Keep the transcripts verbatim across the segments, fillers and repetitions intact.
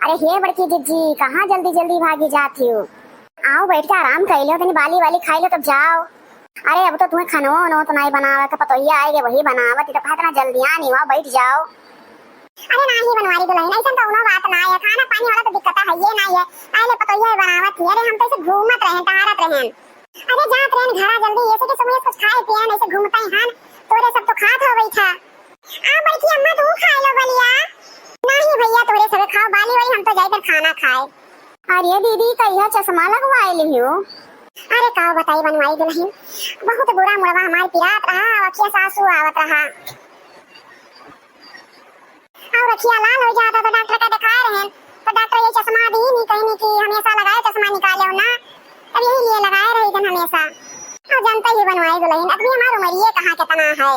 अरे हे बड़की जिज्जी, कहाँ जल्दी जल्दी भागी जात हिउ? आओ, बैठ के आराम कइ लेव, तनी बाली वाली खाइ लेव, तब जाओ। अरे अब तो तुहें खनवो वनवो तो नाहीं बनावे के, पतोहिया आइगे वही बनावत ही, तो कहा इतना जल्दी आनी हुआ, बैठ जाओ। अरे नाहीं बनवारी दुलहिन, अइसन कउनो बात नाहीं है, खाना पानी वाला तो दिक्कत है ये नाहीं है, पहिले पतोहिया बनावत ही। अरे हम तो अइसे घूमत रहेन, टहरत रहेन। अरे जात रहेन घरा जल्दी, ऐसे कि सुबह कुछ खाए पिए, अइसे घूमत ही हन, तोरे सब तो खात हो बैठा। आ बड़की अम्मा, तू खाइ लो बलिया। नाहीं भइया, तोरे सबे खाओ, बाली वाली हम तो जाइके खाना खाए। अरे दीदी, कहिया चश्मा लगवाइ लिहिउ? अरे का बताई बनवारी दुलहिन, बहुत बुरा मुड़वा हमार पिरात रहा, अखिया से आँसू आवत रहा। अउर अखिया लाल होइ जात है, तो डॉक्टर का देखाए रहेन, तो डॉक्टर ये चश्मा दीन, कहिन कि हमेशा लगाए चश्मा, निकालेउ ना, तब यही लिए लगाए रहिथन हमेशा। अउर जानत ही बनवारी दुलहिन, अभी हमार उमरिये कहाँ केतना है।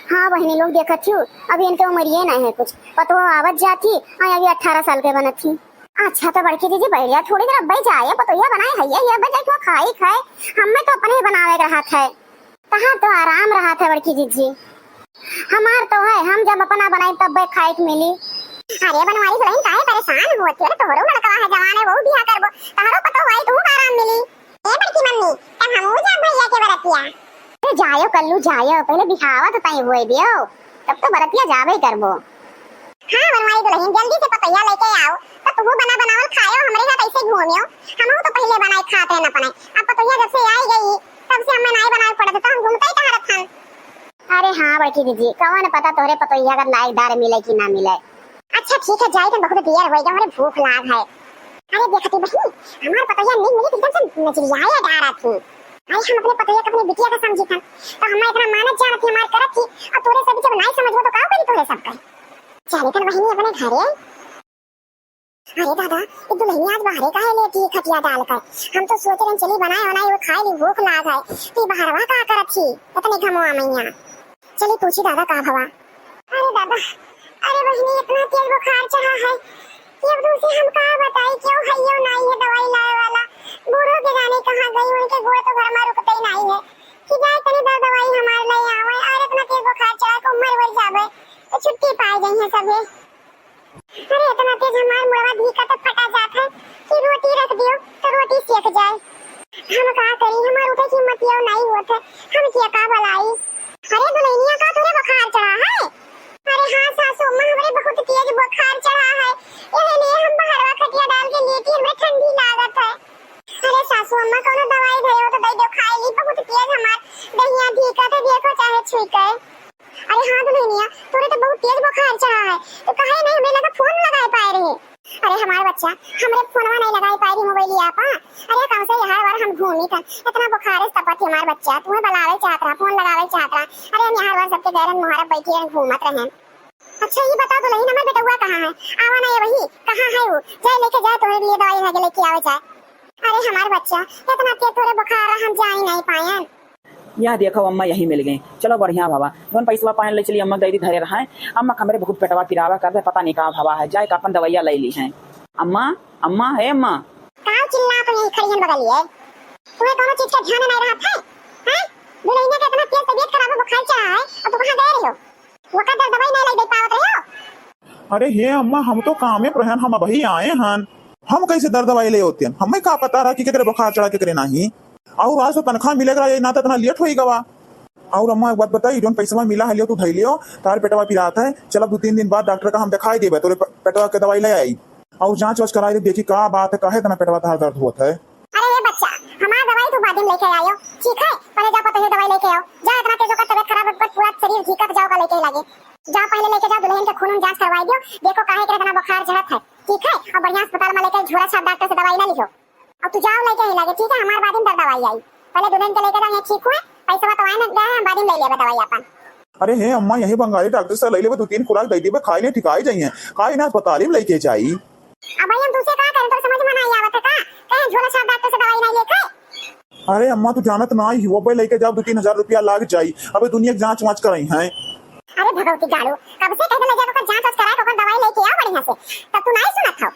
हाँ बहिनी लोग, देखत हिउ, अभी इनके उमरिये नाहीं है कुछ, पतोह आवत जात ही, अउर अभी अठारह साल के बनत ही। अच्छा तो बड़की जिज्जी बैठ जा, थोड़ी देर अब्बे जाए, पतोहिया बनाए है, ये अब्बे जाए, खाई खाए, हमें तो अपने ही बनावे के रहत है। तहार तो आराम रहत है बड़की जिज्जी, हमार तो है, हम जब अपना बनाई तब्बे खाए के मिली। अरे बनवारी दुलहिन, काहे परेशान होत हो? अरे तोहरो लड़कवा है, जवान है, वहू बियाह करबो, तोहरो पतोह आई, तू आराम मिली। ए बड़की मम्मी, तब हमहू जाब भइया के बरतिया? अरे जायो कल्लू जायो, पहिले बिहावा तो तय होए दियो, तब तो बरतिया जाबे करबो। हाँ बनवारी दुलहिन, जल्दी से पतोहिया लइके आओ, तो तुहू बना बनावल खायो, हमरे साथ अइसे घूमियो, हमहू तो पहिले बनाए खात रहेन अपने, अब पतोहिया जब से आई गई, तब से हमें नाहीं बनाए पड़त, तो हम घूमते ही टहरत हन। अरे हाँ बड़की जिज्जी, कवन पता तोहरे पतोहिया का लायकदार मिले कि ना मिले। अच्छा ठीक है, जाई तो बहुत देर होइ गए, हमरे भूख लाग है। अरे देखती बहिनी, हमार पतोहिया नहीं मिली तो एकदम से नजरियाए डारत ही। अरे हम अपने पतोहिया का अपने बिटिया का समझी थन, तो हमें इतना मानत जानत ही, हमार करत ही, और तोरे सब जब नाहीं समझबो तो का करी तोरे सब का? चली थन बहिनी अपने घरे। अरे दादा, ये दुलहिनिया आज बाहरे काहे लेटी खटिया डाल कर? हम तो सोच रहे चली बनाए वनाए वो खाए ली, भूख लाग है। तो ये बाहरवा का करत ही इतने घमवा मइया? चली पूछी दादा का भवा। अरे दादा, अरे बहिनी इतना तेज बुखार चढ़ा है कि अब तुमसे हम का बताई, क्यों है यो नाई है दवाई लाए वाला। बूढ़ो के जाने कहाँ गई, उनके गोड़ तो घर में रुकते ही नाई है कि जाए तनी दवा दवाई हमार ले आवे। अरे इतना तेज बुखार चढ़ा है, उम्र बढ़ जावे तो छुट्टी पाए गई है सभी। अरे इतना तेज हमार मुड़वा धीका तो फटा जात है कि रोटी रख दियो तो रोटी सेक जाए। हम का करी, हमार उठे की हिम्मतियो नाई होत है, हम किया का बलाई। अरे दुलहिनिया का तोरे बुखार चढ़ा है? अरे हाँ सासू अम्मा, हमरे बहुत तेज बुखार चढ़ा है, यही लिए हम बाहरवा खटिया डाल के लेटी, हमरे ठंडी लागत है। अरे सासू अम्मा कौनो दवाई धरे हो तो दे दो खाए ली, बहुत तेज हमार दहिया धीका थे, देखो चाहे छुई के। अरे हाँ दुलहिनिया, तोरे तो बहुत तेज बुखार चढ़ा है, तो काहे नहीं हमरे लगा फोन लगाए पाए रहे? अरे हमार बच्चा, हमरे फोनवा नहीं लगाए पाए रही मोबाइलिया पा। अरे कौन से यहाँ बार हम घूमी थन, इतना बुखार है तपत ही हमार बच्चा, तुम्हें बुलावे चाहत रहा, फोन लगावे चाहत रहा। अरे हम यहाँ बार सबके गैरन मुहारब बैठी हैं, घूमत रहे। अच्छा ये बताओ दुलहिन, हमार बेटउआ कहाँ है? आवा ना ये वही, कहाँ है वो? जाए लेके जाए, तोहरे लिए दवाई है लेके आवे जाए। अरे हमार बच्चा, इतना तेज तोरे बुखार रहा, हम जाई नहीं पायन। यह देखो अम्मा यही मिल गई। चलो बढ़िया भवा, जौन पैसवा पायन ले चली अम्मा दे दी धरे रहा है। अम्मा हमरे बहुत पेटवा पिरावा कर दे, पता नहीं का भवा है, जाए का अपन दवाइया ले ली है। अम्मा, अम्मा, हे अम्मा। का चिल्ला तो यही खड़ी है बगलिए? तुम्हें कौनो चीज का ध्यान नहीं रहा था? हैं? दुलहिनिया के इतना तेज तबीयत खराब है, बुखार चढ़ा है, और तू कहाँ गए रहे हो? वका दर दवाई नहीं लाई दे पावत रहे हो? अरे हे अम्मा, हम तो कामे पर हन, हम अबही आए हन। हम कैसे दर दवाई ले होते हन? हमें का पता रहा कि केकरे बुखार चढ़ा, केकरे नाही। और आज तो तनख्वाह मिले रहा, ये ना तो इतना लेट होई गवा। और अम्मा एक बात बताई, जौन पैसवा मिला है लियो, तू धई लियो, तार पेटवा पिरात है। चल अब दो तीन दिन बाद डॉक्टर का हम दिखाई देबे, तोरे प-, पेटवा के दवाई ले आई। और जांच वाच कराई दे, देखी का बात है, काहे इतना पेटवा तार दर्द होत है। अरे ये बच्चा, हमार दवाई तू बाद में लेके आयो, ठीक है? पहले जा पतोहिया दवाई लेके आओ। जा, इतना तेज ओकर तबीयत खराब है, पूरा शरीर धीकत जाओ का लेके लागे। जा पहले लेके जाओ, दुलहिन के खून उन जांच करवाई दियो, देखो काहे के इतना बुखार चढ़त है, ठीक है? और बढ़िया अस्पताल में लेके झोला छाप डॉक्टर से दवाई ना लियो। अब तू जाओ लेके ही लागे, ठीक है? हमार बाद में दवाई आई, पहले दुलहिन के लेके जाओ, यहाँ ठीक हुए, पैसा तो आए ना गए हैं, बाद में ले लेबे दवाई अपन। अरे हे अम्मा, यही बंगाली डॉक्टर से ले लेबे, दो तीन खुराक दे देबे, खाई ले, ठिकाई जाइए, काहे ना अस्पताल में लेके जाई। अब भाई हम तुझसे का करें, तो समझ में नहीं आवत है का? कहे झोला छाप डॉक्टर से दवाई नहीं लेके। अरे अम्मा, तू जानत ना ही, वो भाई लेके जाओ, दो तीन हजार रुपया लाग जाई। अबे दुनिया के जांच वांच कराई हैं। अरे भगवती गाड़ू, कब से कह दे ले जाके ओकर जांच वांच कराए, ओकर दवाई लेके आओ बढ़िया से, तब तू नहीं सुनत हो।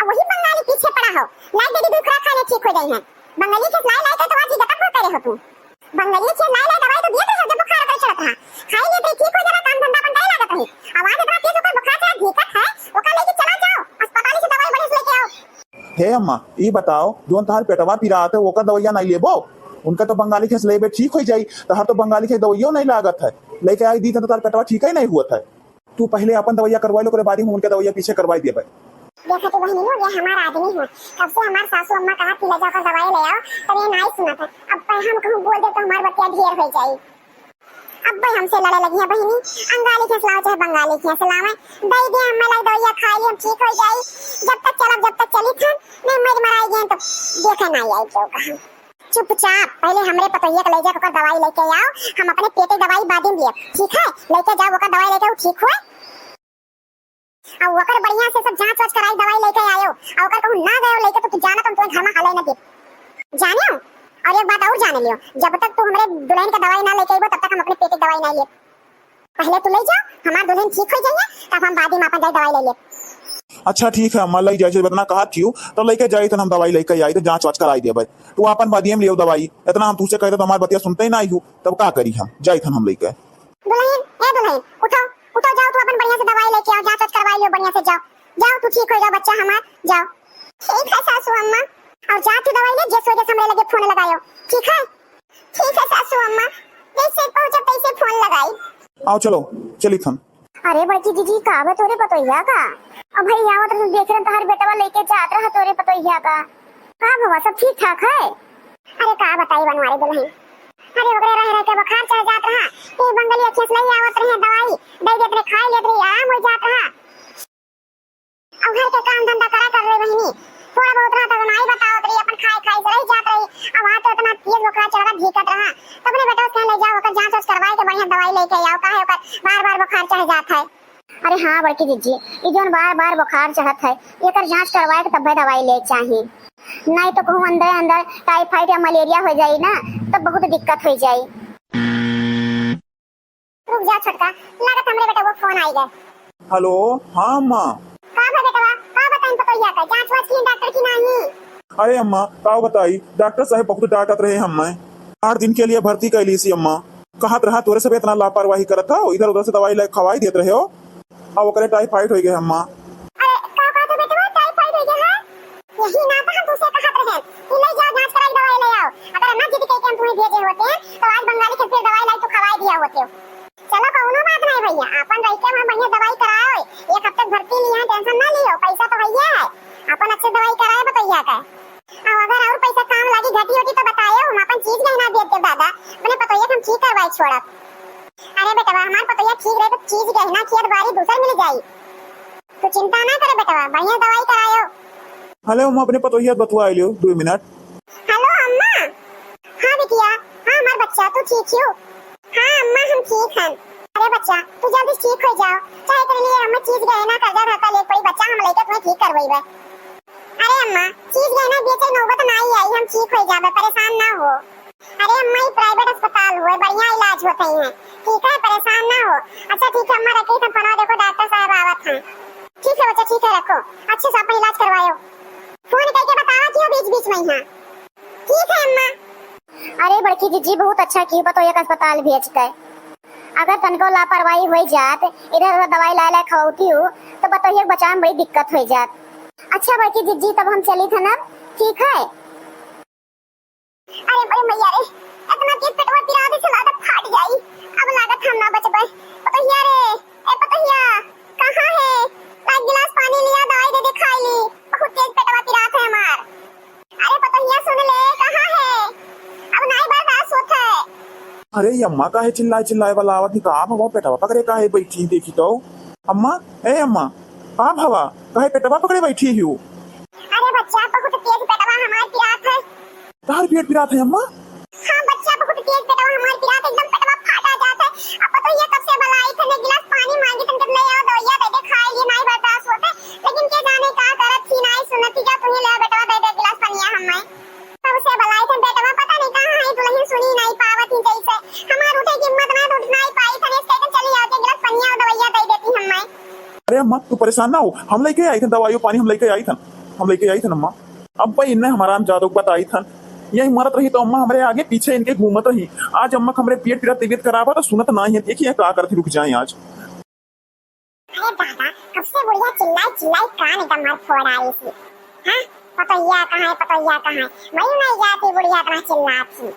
अब वही बंगाली पीछे पड़ा हो, लाई दे दी, दूसरा खा ले, ठीक हो जाई है। बंगाली के लाई लाई के तो आज ही गतम हो करे हो तू। बंगाली के लाई लाई दवाई तो दिए रहे, जब बुखार करे चलत रहा, खाई ले तो ठीक हो जाला, काम धंधा अपन करे लागत रही। आवाज इतना तेज ओकर बुखार चढ़ा, धीकत है, ओकर लेके चला जाओ अस्पताल। हे अम्मा, ई बताओ, जौन तहार पेटवा पिरात है, ओकर दवइया नाहीं लेबो? उनका तो बंगाली खेस लेबे ठीक होइ जाई, तहार तो बंगाली खेस दवइयो नाहीं लागत है। लइके आई दी तो तहार पेटवा ठीक ही नाहीं हुअत है। तू पहिले अपन दवइया करवाइ ले, ओकरे बाद ही हम उनके दवइया पीछे करवाइ देबे। देखा तू बहिनी हो, ये हमार आदमी है, कब से हमार सासू अम्मा कहा थी ले जाकर दवाई ले आओ, तब ये नाहीं सुनत है। अब पे हम कहूँ बोल दे तो हमार बतिया ढेर होइ जाई। अब भाई हमसे लड़े लगी है बहिनी, अंगाली खेस लाओ चाहे बंगाली खेस लावे, दे दे हमें लाई दवाइया खाई ली, हम ठीक होइ जाई। जब तक चलब, जब तक चली थन, नहीं मर मराई गए तो देखे नाहीं आई केहू कहा। चुपचाप पहिले हमरे पतोहिया के ले जाके ओकर दवाई लेके आओ, हम अपने पेटे दवाई बाद में दिए, ठीक है? लेके जाओ ओकर दवाई लेके, वो ठीक हुए। और ओकर बढ़िया से सब जांच वाच कराई, दवाई लेके आयो, और ओकर कहूँ ना गयो लेके तो तू जाना, तुम तुम्हें घर में हाले न दे, जाने हो? और एक बात और जान लियो, जब तक तू हमरे दुल्हन का दवाई ना लेके अइबो, तब तक हम अपने पेटे के दवाई ना ले। पहले तू ले जाओ, हमार दुल्हन ठीक हो जाइए, तब हम बाद में अपन जाई दवाई ले ले। अच्छा ठीक है अम्मा, ले जाए, जब इतना कहा थियो तो लेके जाई, तन हम दवाई लेके आई तो जांच वाच कराई देबे। तू अपन बदियम लियो दवाई, इतना हम तुझसे कहते तो हमार बतिया सुनते ही ना आई हो, तब का करी हम, जाई थन हम लेके। दुल्हन, ए दुल्हन, उठो, उठो, जाओ तू अपन बढ़िया से दवाई लेके आओ, जांच वाच करवाई लियो बढ़िया से, जाओ, जाओ तू ठीक हो जाओ बच्चा हमार, जाओ। ठीक है सासू अम्मा, और जा तू दवाई ले, जैसे वजह से हमरे लगे फोन लगायो, ठीक है? ठीक है सासू अम्मा, जैसे पहुँचब तैसे फोन लगाई। आओ चलो, चली थन। अरे बड़की जीजी, का बा तोरे पतोहिया का? अब भाई आवत रहे, देख रहे तहार बेटवा लेके जात रहा तोरे पतोहिया का। का भवा, सब ठीक ठाक है? अरे का बताई बनवारी दुल्हन, अरे ओकरे रह रह के बुखार चढ़ जात रहा। ये बंगली अखियस लई आवत रहे दवाई, दे देत रहे, खाई लेत रहे, आराम हो जात रहा। अब घर के काम धंधा करा कर रहे बहिनी, थोड़ा बहुत रहा तो नाई बतावत रही, अपन खाए खाए से रह जात रही। अब वहाँ तो इतना तेज बुखार चढ़ा भीकत रहा, तब ने बेटा उसके ले जाओ, ओकर जांच वाच करवाए के बढ़िया दवाई लेके आओ, काहे ओकर बार बार बुखार चढ़ जात है। अरे हाँ बड़की जीजी, ई जौन बार बार बुखार चढ़त है, एकर जांच करवाए के तब्बे दवाई ले चाही, नाई तो कहूँ अंदर अंदर टाइफाइड या मलेरिया हो जाई ना, तब बहुत दिक्कत हो जाई। रुक जा छोटका, लागत हमरे बेटा वो फोन आई गए। हेलो, हाँ अम्मा। का भा बेटवा, का बताइन पतोहिया का, जांच वांच की डॉक्टर की नाहीं? अरे अम्मा, का बताई, डॉक्टर साहब बहुत डांटत रहे हमें, आठ दिन के लिए भर्ती कैली सी अम्मा। कहत रहा तोरे सब इतना लापरवाही करत हो, इधर उधर से दवाई ले खवाई देत रहे हो, अब ओकरे टाइफाइड हो गए अम्मा। अरे का कहत हो बेटवा, टाइफाइड हो गया है? यही ना तो हम तुझसे कहत रहे कि ले जाओ जांच कराई दवाई ले आओ, अगर ना जिद के हम तुम्हें भेजे होते तो आज बंगाली के फिर दवाई लाई तो खवाई दिया होते। चलो कौनो बात नहीं भैया, अपन रह के हम बढ़िया दवाई कराओ, एक हफ्ते भर्ती लिए हैं, टेंशन ना लियो, पैसा तो भैया है, अपन अच्छे दवाई कराए बतैया का। अब अगर और पैसा काम लागी घटी होती तो बताए, हम अपन चीज गहना दे दे दादा, अपने पतोहिया के हम ठीक करवाए छोड़ब। अरे बेटवा, हमार पतोहिया ठीक रहे तो चीज गहना खेत बाड़ी दूसर मिल जाई, तू चिंता ना करे बेटवा, बढ़िया दवाई करायो। हेलो, हम अपने पतोहिया बतवा लियो, दो मिनट। हेलो अम्मा। हाँ बिटिया, हाँ हमार बच्चा, तू ठीक हो? हाँ अम्मा, हम ठीक हन। अरे बच्चा, तू जल्दी ठीक हो जाओ, चाहे तेरे लिए हमें चीज गहना कर्जा धरता ले पड़ी बच्चा, हम लेके तुम्हें ठीक करवाइबे। अरे अम्मा, चीज गहना बेचे नौबत ना ही आई, हम ठीक हो जाबे, परेशान ना हो। अरे अम्मा, ई प्राइवेट अस्पताल हुए, बढ़िया इलाज होते हैं, ठीक है, परेशान ना हो। अच्छा ठीक है अम्मा, रखी तो फोन देखो, डॉक्टर साहब आवत हैं। ठीक है बच्चा, ठीक है, रखो, अच्छे से अपन इलाज करवायो, फोन करके बतावा कियो बीच बीच में यहाँ। ठीक है अम्मा। अरे बड़की जीजी, बहुत अच्छा की बतोहिया का अस्पताल भेज दे। अगर तनको लापरवाही हो जात, इधर उधर दवाई लाए लाए खवौती हो, तो बतोहिया के बचावे में बड़ी दिक्कत हो जात। अच्छा बड़की जीजी, तब हम चली थन अब, ठीक है? अरे बड़े मैया रे, इतना तेज पेटवा पिरात है, चला तो फाट जाई। अब लागत हम ना बचबे। पतोहिया रे, ए पतोहिया, कहाँ है? ला एक गिलास पानी लिया, दवाई दे दे, खाई ली। बहुत तेज पेटवा पिरात है हमार। अरे पतोहिया सुन ले, कहाँ है? अब नाई बर्दाश्त होत है। अरे ये अम्मा काहे चिल्लाए चिल्लाए वाला आवत ही, का भवा पेटवा पकड़े काहे बैठी, देखी तो। अम्मा, ए अम्मा, का भवा, काहे पेटवा पकड़े बैठी हो? अरे बच्चा, बहुत तेज पेटवा हमार पिरात है। तार पेट पिरात है अम्मा? हाँ बच्चा, बहुत तेज पेटवा हमार पिरात, एकदम पेटवा फाटा जात है। अब पतोहिया कब से बलाई थे, एक गिलास पानी मांगी थे, ले आओ दवाइया दे दे, खाए, ये नाई बर्दाश्त होते, लेकिन के जाने का करत थी, नाई सुनत थी, जा तुम्हें ले आओ बेटवा, दे दे गिलास पनिया हमें। तब से बलाई थे बेटवा, पता नहीं कहाँ है दुल्हन, सुनी नाई पावत ही जैसे, हमार उठे की हिम्मत ना, उठ नाई पाई थे, इसके चली आओ, एक गिलास पनिया और दवाइया दे देती हमें। अरे अम्मा, तू परेशान ना हो, हम लेके आई थन दवाई पानी, हम लेके आई थन, हम लेके आई थन अम्मा। अब भाई इन्हें हमारा हम जादू बताई थन, यही मरत रही तो अम्मा हमारे आगे पीछे इनके घूमत रही। आज अम्मा के हमरे पेट पीरा तबीयत खराब है तो सुनत ना ही है, देखिए का करती, रुक जाए आज। अरे दादा, कब से बुढ़िया चिल्लाई चिल्लाई कान एकदम हमार फोड़ आ रही थी। हाँ, पतोहिया कहाँ है, पतोहिया कहाँ है? मरी नहीं जाती बुढ़िया, इतना चिल्लात ही।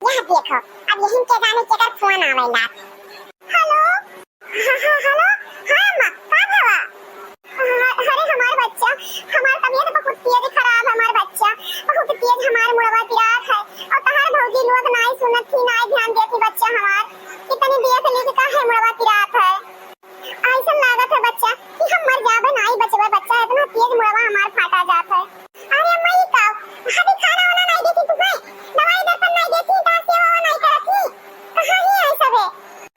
यह देखो, अब यही के जाने केकर फोन आवेला। हेलो, हाँ, हाँ, हेलो, हाँ अम्मा, का भवा? हाँ, अरे हमार बच्चा, हमार तबीयत बहुत तेज खराब है, हमार बच्चा, बहुत तेज हमार मुड़वा पिरात है, और तहार भौजी लोग नाई सुनत ही, नाई ध्यान देत ही बच्चा हमार, कितनी देर से लेके का है मुड़वा पिरात है। ऐसन लागत है बच्चा कि हम मर जाबे, नाई बचबे बच्चा, इतना तेज मुड़वा हमार फाटा जात है। अरे अम्मा, ई का? अभी खाना वाना नाई देती तू है? दवाई दर्पण नाई देती, का सेवा वावा नाई करती? कहाँ ही है सबे?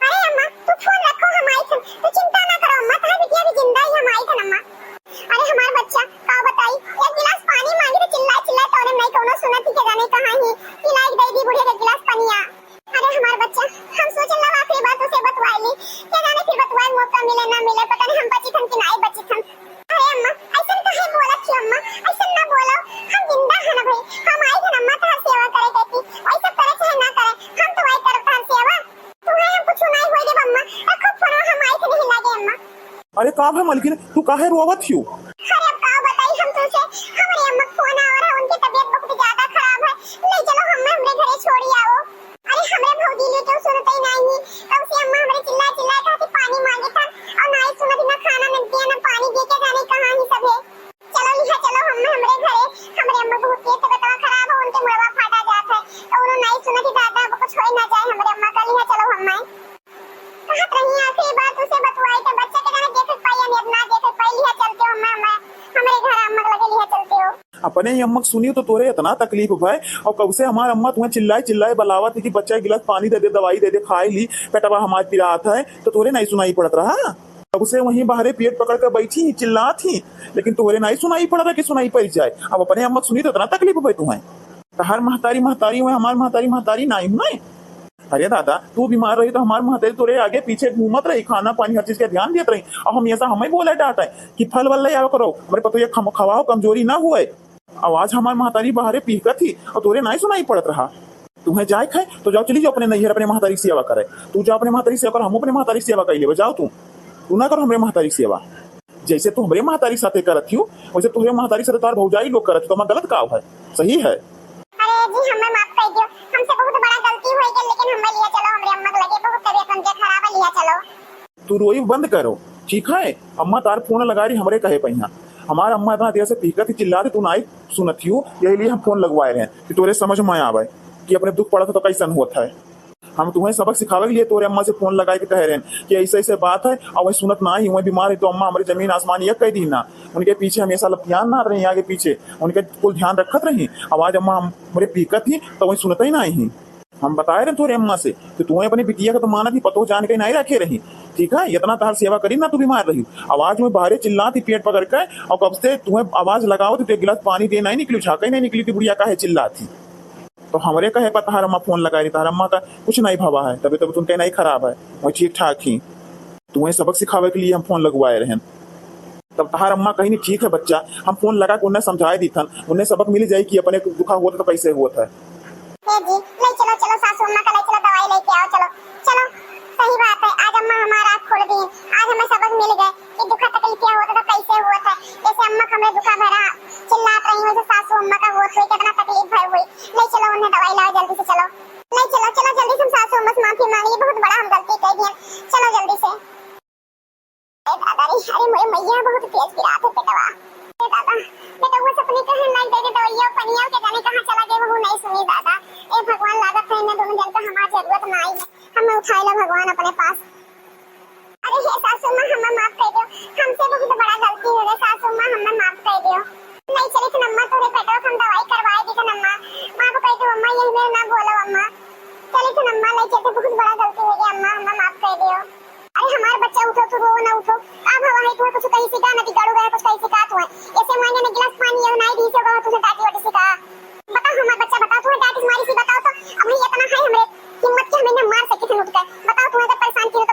अरे अम्मा, तू फोन रखो, हम आई थन, तू चिंता ना करो अम्मा, तहार बिटिया भी जिंदा ही, हम आई थन अम्मा। अरे हमार बच्चा, का बताई, एक गिलास पानी मांगी तो चिल्लाए चिल्लाए तोरे नाई कौनो सुनत ही, के जाने कहाँ ही, पिलाई दे दी बुढ़िया के गिलास पनिया। अरे हमार बच्चा, हम सोचन ला आखिरी बार तुसे बतवाई ली, के जाने फिर बतवाए मौका मिले ना मिले, पता नहीं हम बची थन कि नाई बची थन। अरे अम्मा, ऐसन काहे बोलत ही अम्मा, ऐसन ना बोलो, हम जिंदा है ना भाई, हम आई थन अम्मा तहार सेवा करे कहती, वही सब करे चाहे ना करे, हम तो आई करब तहार सेवा। तुम्हें हम कुछ नहीं होई देब अम्मा, रखो फोन, हम आई थन नहीं लागे अम्मा। अरे का भा मलकिन, तू काहे रोवत हियो? अरे अब का बताई हम तुमसे, हमरे अम्मा के फोन आवा रहा, उनकी तबीयत बहुत ज्यादा खराब है, ले चलो हमें हमरे घरे छोड़ी आओ। अरे हमरे भौजी ले क्यों सुनते ही नहीं, कब से अम्मा हमरे चिल्ला चिल्ला कहती पानी मांगे था, और ना ही सुनती, ना खाना, ना दिया, ना पानी दे के जाने कहाँ ही सब है। चलो लिहा चलो हमें हमरे घरे, हमरे अम्मा बहुत तेज तबीयत खराब है, उनके मुड़वा फाटा जात है, तो उन्होंने नहीं सुनती दादा, अब कुछ हो ही ना जाए हमरे अम्मा का, लिहा चलो हमें। कहत रही आखिरी बार तुसे बतवाई तो बच्चा के जाने देखे पाई या ना देखे पाई, लिहा चलते हो मैं, मैं हमरे घर अम्मा के लगे लिहा चलते हो। अपने ही अम्मा के सुनी तो तोरे इतना तकलीफ भय, और कब से हमार अम्मा तुम्हें चिल्लाए चिल्लाए बलावत है कि बच्चा एक गिलास पानी दे दे, दवाई दे दे, खाए ली, पेटवा हमार पिरात है, तो तोरे नहीं सुनाई पड़त रहा। कब से वहीं बाहरे पेट पकड़ के बैठी ही, चिल्लात ही, लेकिन तोरे नहीं सुनाई पड़त रहा कि सुनाई पड़ जाए। अब अपने अम्मा के सुनी तो इतना तकलीफ भय तुम्हें। तहार महतारी महतारी हुए, हमार महतारी महतारी नहीं हुए। अरे दादा, तू बीमार रही तो हमार महतारी तोरे आगे पीछे घूमत रही, खाना पानी हर चीज के ध्यान देत रही। अब हम ऐसा हमें बोले डांटे कि फल वल ले आवा करो, हमरे पतोहिया खम-, खवाओ, कमजोरी ना हुए। आवाज हमार महतारी बाहरे पीहकत ही और तोरे नाई सुनाई पड़त रहा। तुम्हें जाए खाए तो जाओ, चली जाओ अपने नैहर, अपने महतारी की सेवा करे। तू जाओ अपने महतारी की सेवा कर, हम अपने महतारी की सेवा कर लेबे। जाओ तू, तू ना कर हमरे महतारी की सेवा। जैसे तू हमरे महतारी साथे करत हियो, वैसे तोहरे महतारी साथे तोहर भौजाई लोग करत, तो हमार गलत का है? सही है? अरे जी, हमें माफ कर दियो, हमसे बहुत बड़ा गलती हो गई, लेकिन हमें लिया चलो हमरे अम्मा के लगे, बहुत तबीयत उनके खराब है, लिया चलो। तू रोई बंद करो, ठीक है? अम्मा तार फोन लगा रही हमरे कहे पे यहाँ। हमार अम्मा इतना देर से पीकत ही चिल्ला रही, तू नाई सुनत हियो, यही लिए हम फोन लगवाए रहे कि तोरे समझ में आवे कि अपने दुख पड़त तो कैसन होत है। हम तुम्हें सबक सिखावे के लिए तोरे अम्मा से फोन लगाए के कहे रहे कि ऐसे ऐसे बात है, और वही सुनत ना ही, वही बीमार है तो अम्मा हमारी जमीन आसमान एक कह दी ना। उनके पीछे हमेशा लपियान ना रही, आगे पीछे उनके कुल ध्यान रखत रही। आवाज अम्मा हमरे पीकत ही तो वही सुनत ही ना ही। हम बताए रहे तोरे अम्मा से कि तू अपने बिटिया का तो मानत ही, पतो जान के नहीं रखे रही, ठीक है? इतना तहार सेवा करी ना, तू बीमार रही, आवाज में बाहरे चिल्लात ही पेट पकड़ के, और कब से तुम्हें आवाज लगाओ तो एक गिलास पानी दे नहीं निकली, झाँके नहीं निकली थी बुढ़िया, काहे चिल्लात ही? तो हमरे कहे पर तहार अम्मा फोन लगाए रही, तहार अम्मा का कुछ नहीं भवा है, तबीयत तबीयत उनके नहीं खराब है, वही ठीक ठाक ही। तुम्हें सबक सिखावे के लिए हम फोन लगवाए रहन। तब तहार अम्मा कही नहीं, ठीक है बच्चा, हम फोन लगा के उन्हें समझाए दीथन, उन्हें सबक मिल जाए कि अपने दुखा होत तो कैसे होत है। ए जी, ले चलो, चलो सासू अम्मा का ले चलो, दवाई लेके आओ, चलो, चलो। सही बात है, आज अम्मा हमारा आँख खोल दी, आज हमें सबक मिल गए कि दुखा तकलीफ क्या होता था, कैसे हुआ था। जैसे अम्मा का हमें दुखा भरा चिल्लात रही, वैसे सासू अम्मा का होत हुई, कितना तकलीफ भर हुई। ले चलो उन्हें दवाई लाओ जल्दी से, चलो। ले चलो, चलो जल्दी से हम सासू अम्मा से माफी मांग ली, बहुत बड़ा हम गलती कर दिया, चलो जल्दी से। ए दादा रे, अरे मोरे मैया, बहुत तेज पिरात है पेटवा। ए दादा, बेटवा सपने कहे नाई दे दे दवाइया पनिया के जाने कहाँ चला गए, वो नहीं सुनी दादा। ए भगवान, लागत है इन्हें दोनों जन का हमार जरूरत ना आई, हमें उठाए ला भगवान अपने पास। अरे हे सासू माँ, हमें माफ कर दो, हमसे बहुत बड़ा गलती हो गई सासू माँ, हमें माफ कर दो। नहीं चली थी अम्मा, तोरे बेटवा को हम दवाई करवाए दी थी अम्मा, माफ कर दो अम्मा, यही में ना बोलो अम्मा। चली थी अम्मा, ले चलते, बहुत बड़ा गलती हो गया अम्मा, हमें माफ कर दो। अरे हमार बच्चा, उठो, तू रो ना, उठो। का भवा है, तुम्हें कुछ कहीं सिखा ना, कि गड़ू गया कुछ कहीं सिखा तुम्हें। ऐसे मांगे ना गिलास पानी, ये नहीं दी से, तुझे डांटी वाटी सिखा। बताओ हमार बच्चा, बताओ तुम्हें डांटी मारी सी, बताओ तो। अब नहीं इतना है हमरे हिम्मत कि हमें ना मार सके थे उठ के। बताओ तुम्हें तो परेशान किए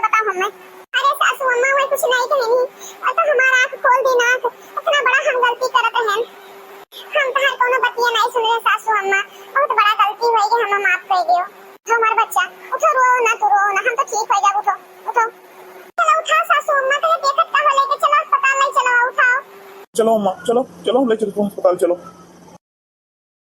चलो अम्मा, चलो, चलो, हम ले चलते हैं अस्पताल, चलो।